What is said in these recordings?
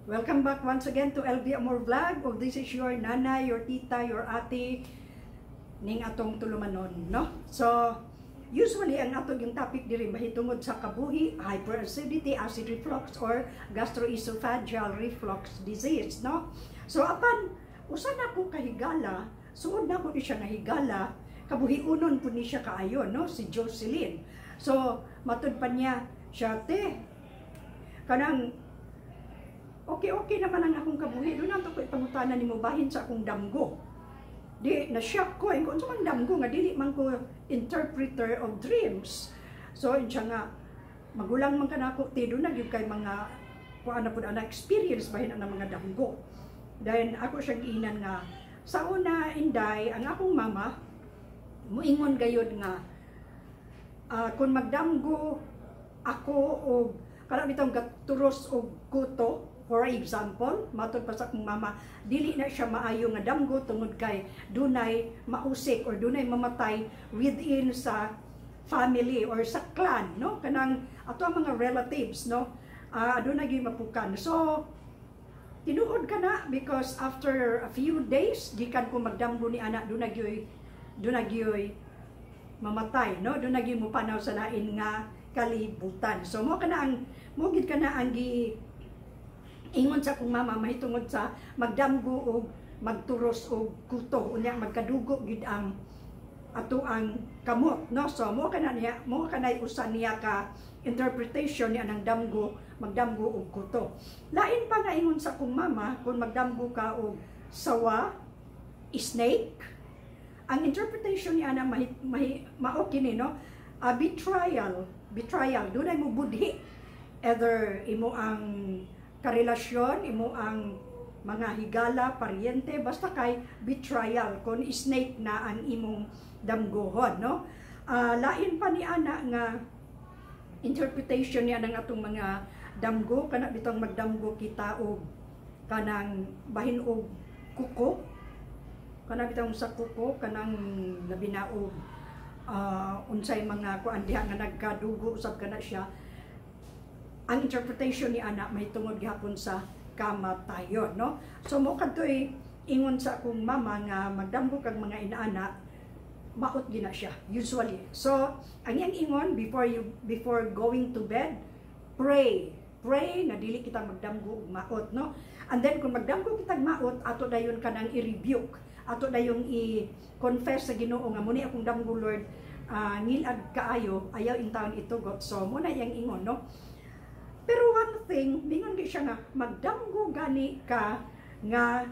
Welcome back once again to LV Amor Vlog. Ug this is your nanay, your tita, your ate ning atong tulumanon, no? So, usually ang atong yung topic diri mahitungod sa kabuhi, hyperacidity, acid reflux or gastroesophageal reflux disease, no? So, apan usa na ko kahigala, suod na ko ni siya nahigala, kabuhiunon po ni siya kaayo, no? Si Jocelyn. So, matud pa niya siya, "Te, kanang okay naman ang akong kabuhi. Doon ko ipangutana nimo bahin sa akong damgo." Di, na-shock ko. Kung unsa man damgo nga dili man ko interpreter of dreams. So, siya nga, "Magulang man kanako, te, doon na gyud kay mga kuan na pud ana experience bahin ang mga damgo." Then ako siyang giingnan nga sa una, inday, ang akong mama muingon gayud nga kung magdamgo ako og kana bitong gaturos og kuto, for example, matod pa sa akong mama, dili na siya maayo nga damgo tungod kay dunay mausik or dunay mamatay within sa family or sa clan, no? Kanang ato ang mga relatives, no? Adunay gyud mapukan. So, tinuod ka na because after a few days, gikan ko magdamgo ni ana, dunay gyud mamatay, no? Dunay gyud mopanaw sa lain nga kalibutan. So mo gid kana ang gi ingon sa akong mama mahitungod sa magdamgo og magturos og kuto, unya magkadugo gid ang ato ang kamot, no? So mo kanay usa niya ka interpretation niya ng damgo, magdamgo og kuto. Lain pa nga ingon sa akong mama, kung magdamgo ka og sawa, snake, ang interpretation niya na mahi, mahi, mao kini, no? Betrayal, betrayal, dunay mo budhi, either imo ang karelasyon, imo ang mga higala, paryente, basta kay betrayal kung snake na ang imong damgohon, no? Lain pa ni ana nga interpretation niya ng atong mga damgo, kana bitong magdamgo kita og kanang bahin og kuko, kana bitong sa kuko, kanang labi na og unsay mga kuan diha nga nagkadugo usab kana siya, ang interpretation ni ana may tungod gihapon sa kamatayon, no? So mo kadtoy ingon sa akong mama nga magdamgo kag mga inaana, maot gina siya usually. So ang iyang ingon, before going to bed, pray, pray nga dili kita magdamgo og maot, no? And then kung magdamgo kitag maot, ato dayon kanang i-rebuke, ato dayong i-confess sa Ginoo nga, "Muni akong damgo, Lord, ngilad kaayo, ayaw intawon itugot." So mo na iyang ingon, no? Pero one thing, mingon gi siya nga magdamgo gani ka nga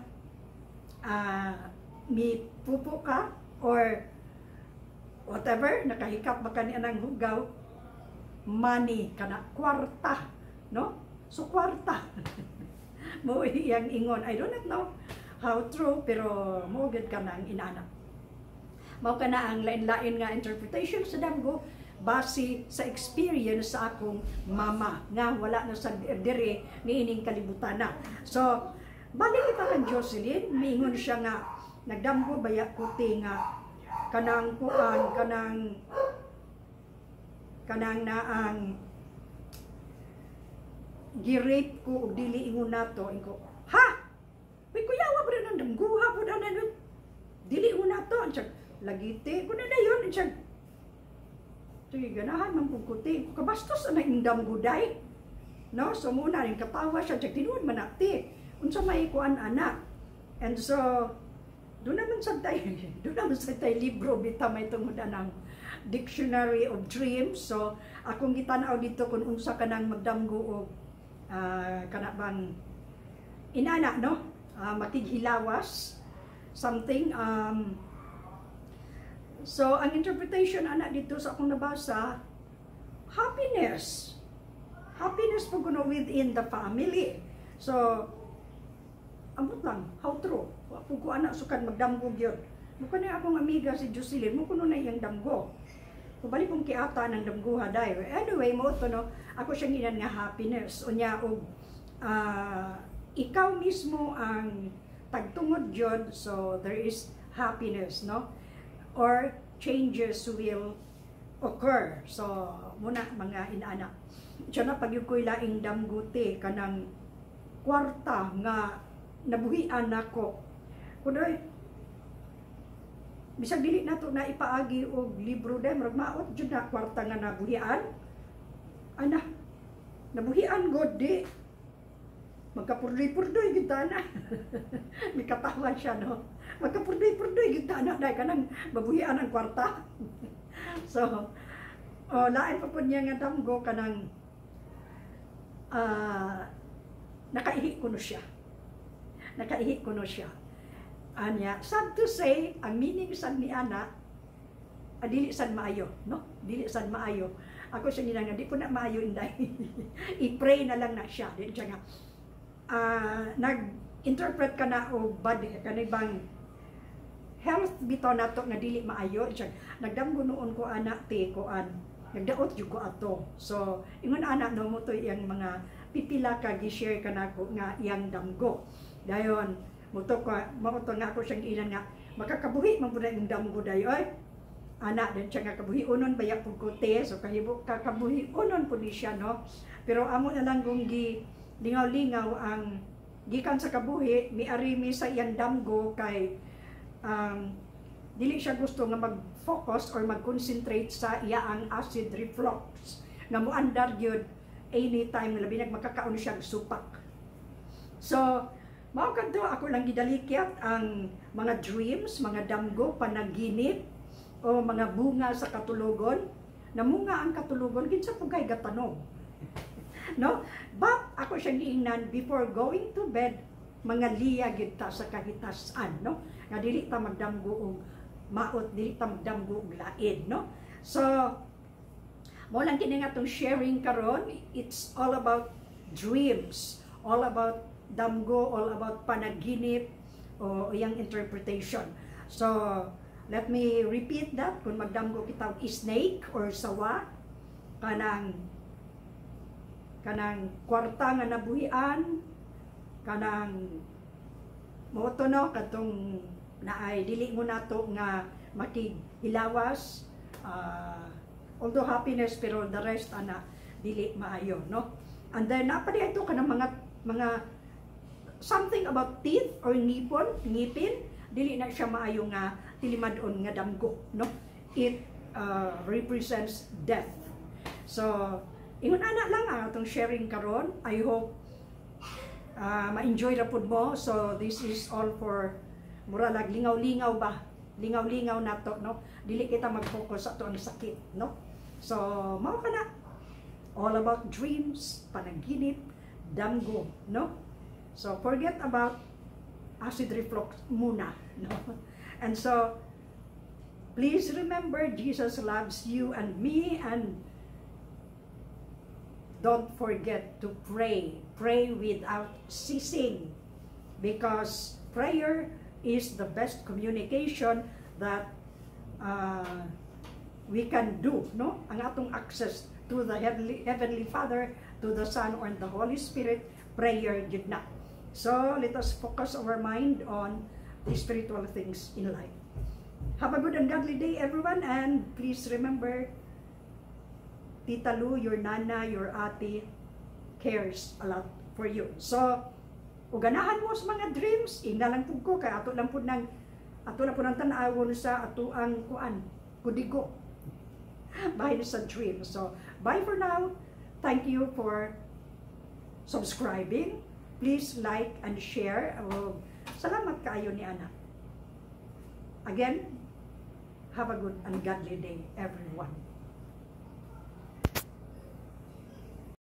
mi pupo ka or whatever, nakahikap ba ka ni anang hugaw, money kana, kwarta, no? So kwarta mo iyang ingon. I do not know how true, pero mo gid ka na ang inana. Mao kana ang lain-lain nga interpretation sa damgo base sa experience sa akong mama nga wala na sa dire niining kalibutan na. So, balik kita kang Jocelyn, miingon siya nga nagdamgo baya kuti nga kanang kuan, kanang naang gi-rape ko og dili ingon nato. Inko, "Ha? May kuyawa pa rin ang damguha po na dili ingon nato." Siya, "Lagite ko na dayon." Siya, "Sige, ganahan man kong kuti. Kabastos na indam guday." No? So muna rin katawa siya, siya, "Tinuod man na, te. Unsa may kuan anak?" And so, doon naman sa tay libro bita may tungod anang Dictionary of Dreams. So, akong gitanaw dito kung unsa kanang magdamgo og kana bang inana, no? Makighilawas something. So, ang interpretation ana dito sa akong nabasa, happiness. Happiness po kuno within the family. So, ambot lang, how true. Wa po ko ana sukan magdamgo gyud. Mo na akong amiga si Jocelyn, mo kuno na iyang damgo. Kubalik kong kiata ng damguha dai. Anyway, mo to, no, ako siyang inan nga happiness. Unya og ikaw mismo ang tagtungod jud, so there is happiness, no? Or changes will occur. So, muna mga inaanak. Siya na pag ko'y laing damguti kanang kwarta nga nabuhian nako. Kunoy bisag dili nato na ipaagi og libro day, murag maot jud na kwarta nga nabuhian. Ana, nabuhian god di magkapurdoy-purdoy gyud ta na. Mikatawa siya, no? Magkapurdoy-purdoy gyud ta na dahil kanang mabuhian ang kwarta. So, oh, lain pa pud niya nga damgo, kanang nakaihi kuno siya. Nakaihi kuno siya. Anya, sad to say, ang meaning sad ni ana, dili sad maayo, no? Dili sad maayo. Ako siya nila nga, di ko na maayo, inday. I-pray na lang na siya. Di siya nga, nag-interpret ka na og bad, kanay bang health bitaw nato nga dili maayo siya. Nagdamgo noon ko ana te kuan. Nagdaot jud ko ato. So, ingon ana, no, mo to iyang mga pipila ka gi-share ka nako nga iyang damgo. Dayon, muto ko mao to nga ako siyang ilan nga makakabuhi man pud na imong damgo dayo oy. Ana din siya nga kabuhi unon baya pud ko te, so kahibo kakabuhi unon pud ni siya, no? Pero amo na lang kung gi lingaw-lingaw ang gikan sa kabuhi, miari mi sa iyang damgo kay dili siya gusto nga mag-focus or mag-concentrate sa iyaang acid reflux nga muandar gyud anytime, labi nag makakaon siya og supak. So, mao kadto ako lang gidalikyat ang mga dreams, mga damgo, panaginip o mga bunga sa katulogon. Namunga ang katulogon, kinsa po kay gatanom, no? But ako siyang giingnan, before going to bed, mga liya gid ta sa kahitasan, no? Nga dili ta magdamgo og maot, dili ta magdamgo og lain, no? So, mo lang kini nga atong sharing karon, it's all about dreams, all about damgo, all about panaginip o iyang interpretation. So, let me repeat that. Kung magdamgo kita og snake or sawa, kanang kwarta nga nabuhian, kanang mo to, no, katong naay dili mo nato nga makighilawas, although happiness, pero the rest ana dili maayo, no? And then naa pa ito kanang mga something about teeth or ngipon, ngipin, dili na siya maayo nga tilimad-on nga damgo, no? It represents death. So, ingon ana lang ang atong sharing karon. I hope ma-enjoy ra pud mo. So, this is all for mura lag lingaw-lingaw ba? Lingaw-lingaw nato, no? Dili kita mag-focus sa ato ang sakit, no? So, mao kana. All about dreams, panaginip, damgo, no? So, forget about acid reflux muna, no? And so, please remember Jesus loves you and me, and don't forget to pray. Pray without ceasing because prayer is the best communication that we can do, no? Ang atong access to the Heavenly Father, to the Son, or the Holy Spirit, prayer jud na. So, let us focus our mind on the spiritual things in life. Have a good and godly day, everyone, and please remember, Tita Lu, your nana, your ate, cares a lot for you. So, ug ganahan mo sa mga dreams, ingna lang pud ko kay ato lang pud nang tan-awon sa ato ang kuan, kudigo. Bahin sa dream. So, bye for now. Thank you for subscribing. Please like and share. Oh, salamat kaayo ni ana. Again, have a good and godly day, everyone.